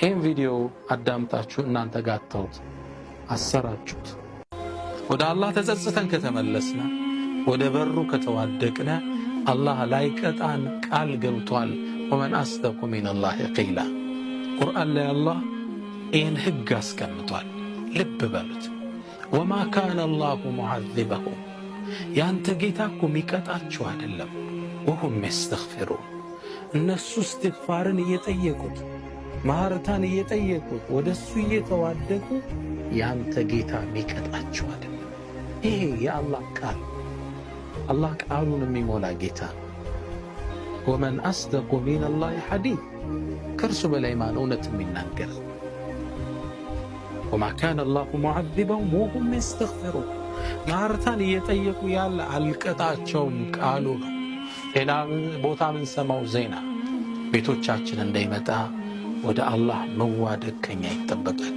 ይህን ቪዲዮ አዳምጣችሁ እናንተ ጋር ተውት፣ አሰራጩት። ወደ አላህ ተጸጽተን ከተመለስነ፣ ወደ በሩ ከተዋደቅነ አላህ ላይቀጣን ቃል ገብቷል። ومن أصدق من الله قيلا። ቁርአን ላይ አላህ ይህን ህግ አስቀምጧል። ልብ በሉት። وما كان الله معذبهم፣ ያንተ ጌታ እኮ የሚቀጣቸው አይደለም። وهم يستغفرون፣ እነሱ እስትግፋርን እየጠየቁት፣ ማህረታን እየጠየቁት፣ ወደ እሱ እየተዋደቁ ያንተ ጌታ የሚቀጣቸው አይደለም። ይሄ የአላህ ቃል፣ አላህ ቃሉን የሚሞላ ጌታ። ومن أصدق من الله حديث፣ ከእርሱ በላይ ማን እውነት የሚናገር? وما كان الله معذبهم وهم يستغفرون፣ ማህረታን እየጠየቁ ያለ አልቀጣቸውም ቃሉ ነው። ሌላ ቦታ ምንሰማው ዜና ቤቶቻችን እንዳይመጣ ወደ አላህ መዋደቅ ከኛ ይጠበቃል።